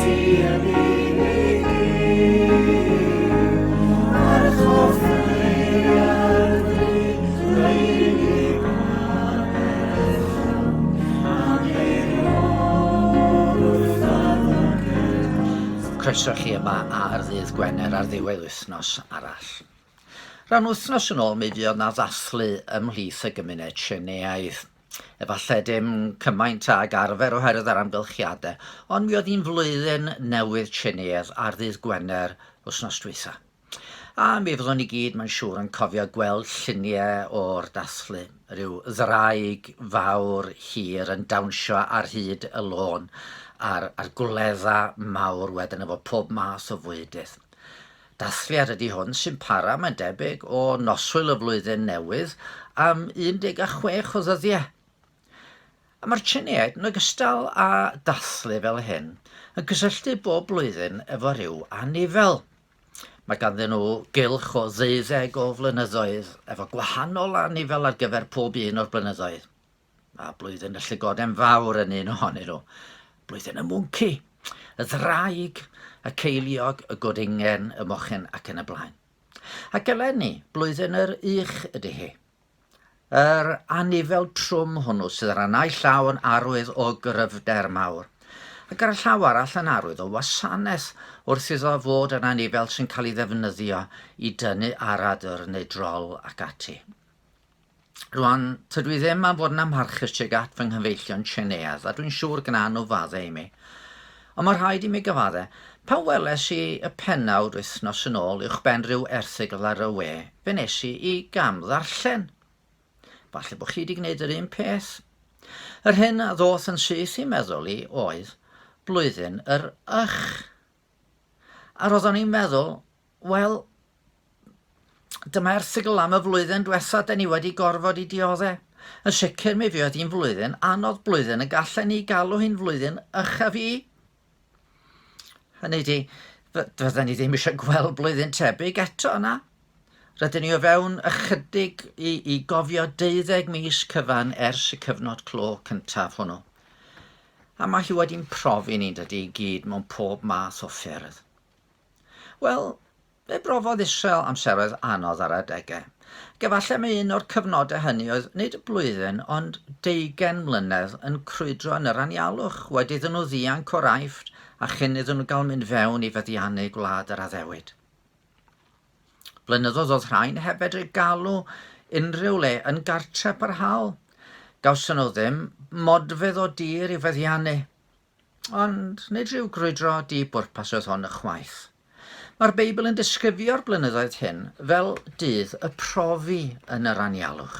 Ti yn unig yw, a'r choffeiriad Rufeinig aberth am eiriol wrth addo Croeso chi yma ar ddydd Gwener ar ddiwedd wythnos arall. Ran wythnos yn ôl mi fuodd 'na ddathlu ymhlith y gymuned Tsieineaidd. Efallai dim cymaint ag arfer oherwydd yr amgylchiadau, ond mi oedd hi'n flwyddyn newydd Tsieineaidd ar ddydd Gwener wythnos dwytha. A mi fyddwn ni gyd, mae'n siŵr, yn cofio gweld lluniau o'r dathlu. Rhyw ddraig fawr hir yn dawnsio ar hyd y lôn a'r, a'r gwledda mawr wedyn efo pob math o fwydydd. Dathliad ydy hwn sy'n para, mae'n debyg, o noswyl y flwyddyn newydd am 16 o ddyddiau. A mae'r Tsieineaid, yn ogystal â dathlu fel hyn, yn cysylltu bob blwyddyn efo rhyw anifel. Mae ganddyn nhw gylch o ddeuddeg o flynyddoedd efo gwahanol anifel ar gyfer pob un o'r blynyddoedd. Mae blwyddyn y llygoden fawr yn un ohonyn nhw. Blwyddyn y mwnci, y ddraig, y ceiliog, y godingen, y mochyn ac yn y blaen. Ac eleni, blwyddyn yr ych ydy hi. Yr anifel trwm hwnnw sydd ar y naill llaw yn arwydd o gryfder mawr, ac ar y llaw arall yn arwydd o wasanaeth wrth iddo fod yn anifel sy'n cael ei ddefnyddio i dynnu aradr neu drol ac ati. Rwan, tydw i ddim am fod yn amharchus tuag at fy nghyfeillion Tsieineaidd, a dwi'n siŵr gna nhw fadde i mi. Ond mae rhaid i mi gyfadde, pan weles i y pennawd wythnos yn ôl uwchben rhyw erthygl ar y we, fe nes i i gam ddarllen. Falle bod chi wedi gwneud yr un peth. Yr hyn a ddoth yn syth i meddwl i oedd blwyddyn yr ych. A roeddwn i'n meddwl, wel, Dyma erthygl am y flwyddyn dwetha 'den ni wedi gorfod i diodde. Yn sicr mi fuodd hi'n flwyddyn anodd, blwyddyn y gallen ni galw hi'n flwyddyn ycha fi. Hynny di, fydden ni ddim eisiau gweld blwyddyn tebyg eto, na? Rydyn ni o fewn ychydig i, i gofio deuddeg mis cyfan ers y cyfnod clo cyntaf hwnnw. A mae hi wedi'n profi ni'n dydy i gyd mewn pob math o ffyrdd. Wel, fe brofodd Israel amseroedd anodd ar adegau, ac efallai mai un o'r cyfnodau hynny oedd nid blwyddyn ond deugain mlynedd yn crwydro yn yr anialwch wedi iddyn nhw ddianc o'r Aifft a chyn iddyn nhw gael mynd fewn i feddiannu gwlad yr addewid. Blynyddoedd oedd rhain heb fedru galw unrhyw le yn gartre parhaol. Gawson nhw ddim modfedd o dir i'w feddiannu. Ond nid rhyw grwydro di-bwrpas oedd hwn ychwaith. Mae'r Beibl yn disgrifio'r blynyddoedd hyn fel dydd y profi yn yr anialwch.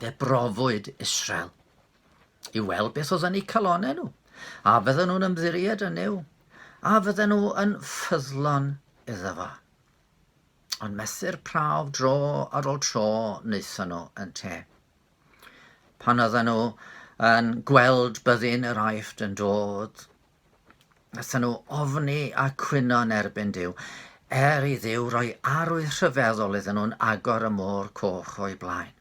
Fe brofwyd Israel i weld beth oedd yn eu calonnau nhw. A fydden nhw'n ymddiried yn Nuw? A fydden nhw yn ffyddlon iddo fo? Ond methu'r prawf dro ar ôl tro wnaethon nhw yn te. Pan oedden nhw yn gweld byddin yr Aifft yn dod, wnaethon nhw ofni a cwyno yn erbyn Duw, er i Dduw roi arwydd rhyfeddol iddyn nhw'n agor y môr coch o'i blaen.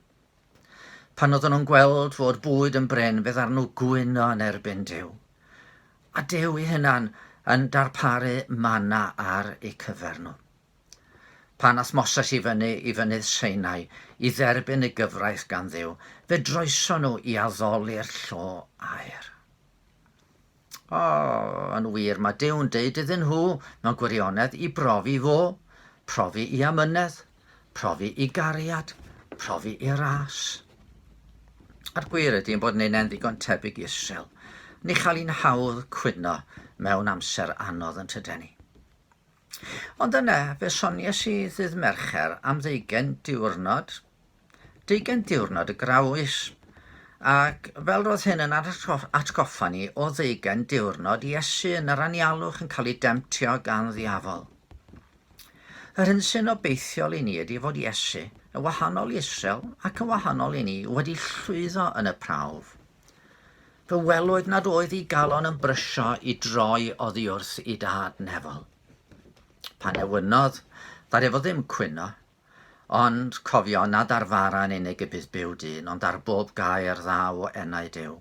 Pan oedden nhw'n gweld fod bwyd yn brin, fe ddaru nhw gwyno yn erbyn Duw. A Duw ei hunan yn darparu manna ar eu cyfer nhw. Pan ath Moses i fyny i fynydd Sinai i dderbyn y gyfraith gan Dduw, fe droeson nhw i addoli'r llo aur. O, yn wir, mae Duw'n deud iddyn nhw, mewn gwirionedd, i brofi fo, profi i amynedd, profi i gariad, profi i ras. A'r gwir ydy ein bod ni'n ddigon tebyg i Israel. Ni chael i'n hawdd cwyno mewn amser anodd yn tyden ni. Ond yna, fe sonies i ddydd Mercher am ddeugain diwrnod, deugain diwrnod y grawys, ac fel roedd hyn yn atgoffa ni o ddeugain diwrnod Iesu yn yr anialwch yn cael ei demtio gan ddiafol. Yr hyn sy'n obeithiol i ni ydy fod Iesu, yn wahanol i Israel ac yn wahanol i ni, wedi llwyddo yn y prawf. Fe welwyd nad oedd ei galon yn brysio i droi oddi wrth ei dad nefol. Pan ewynodd, ddaru fo ddim cwyno, ond cofio nad ar fara yn unig y bydd byw dyn, ond ar bob gair ddaw o enau Duw.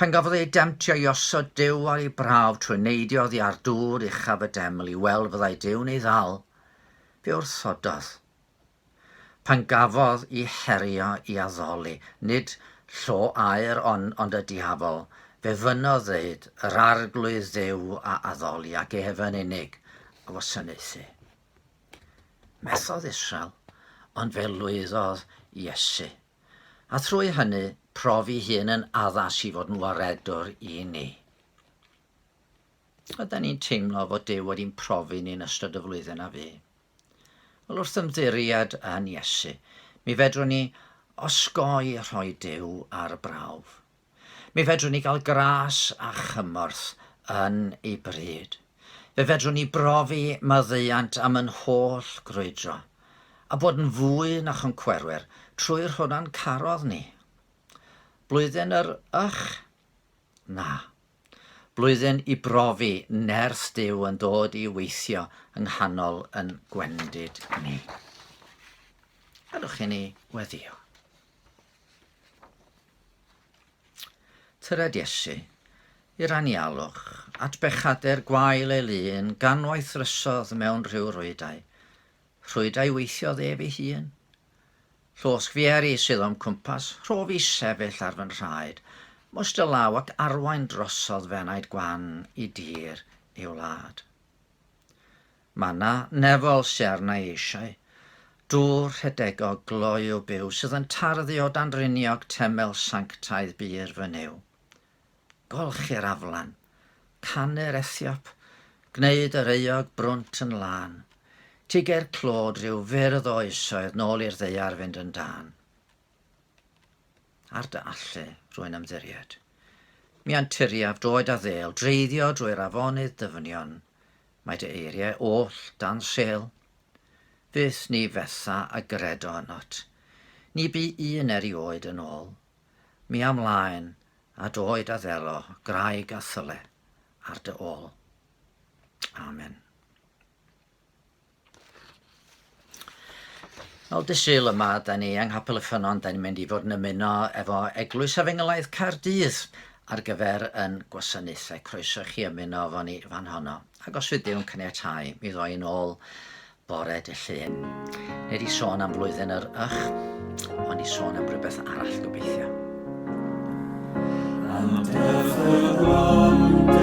Pan gafodd ei demtio i osod Duw ar ei brawf trwy neidio oddi ar dŵr uchaf y deml i weld fyddai Duw'n ei ddal, fe wrthododd. Pan gafodd ei herio i addoli, nid llo aur ond, ond y diafol, fe fynnodd ddeud, Yr Arglwydd Dduw a addoli ac ef yn unig a wasanaethu. Methodd Israel, ond fe lwyddodd Iesu. A thrwy hynny, profi hun yn addas i fod yn waredwr i ni. Ydan ni'n teimlo fod Duw wedi'n profi ni yn ystod y flwyddyn a fu? Wel, wrth ymddiried yn Iesu, mi fedrwn ni osgoi rhoi Duw ar brawf. Mi fedrwn ni gael gras a chymorth yn ei bryd. Fe fedrwn ni brofi maddeuant am yn holl grwydro, a bod yn fwy na choncwerwyr trwy'r hwn a'n carodd ni. Blwyddyn yr ych? Na. Blwyddyn i brofi nerth Duw yn dod i weithio yng nghanol yn gwendid ni. Gadwch i ni weddio. Tyred Iesu, i'r anialwch, at bechadur gwael ei lun, ganwaith ddrysodd mewn rhyw rwydau. Rhwydau weithiodd ef ei hun. Llosg fi eri sydd o'm cwmpas, rho fi sefyll ar fy nhraed, moes dy law ac arwain drosodd f'enaid gwan i dir ei wlad. Manna nefol sy arna i eisiau, dŵr rhedegog gloyw byw sydd yn tarddu o dan riniog temel sanctaidd bur fy Nuw. Golchi'r aflan, canu'r Ethiop, gwneud yr euog brwnt yn lân. Ti ger clod rhyw fyrdd o oesoedd nôl i'r ddaear fynd yn dân. Ar dy allu, rwy'n ymddiried. Mi anturiaf droed a ddêl, dreiddio drwy'r afonydd dyfnion, Mae dy eiriau oll dan sêl. Fyth ni fetha a gredo ynot. Ni bu un erioed yn ôl. Mi a mlaen, a doed a ddelo, graig a thyle, ar dy ôl. Amen. Wel, dy Sul yma, da ni yng Nghapel y Ffynnon, da ni'n mynd i fod yn ymuno efo Eglwys Efengylaidd Caerdydd ar gyfer yn gwasanaethau. Croeso chi ymuno efo ni fan honno. Ac os fydd Duw'n caniatáu, mi ddoi yn ôl bore dy Llun. Nid i sôn am flwyddyn yr ych, ond i sôn am rhywbeth arall gobeithio. Am dy ffyddlondeb.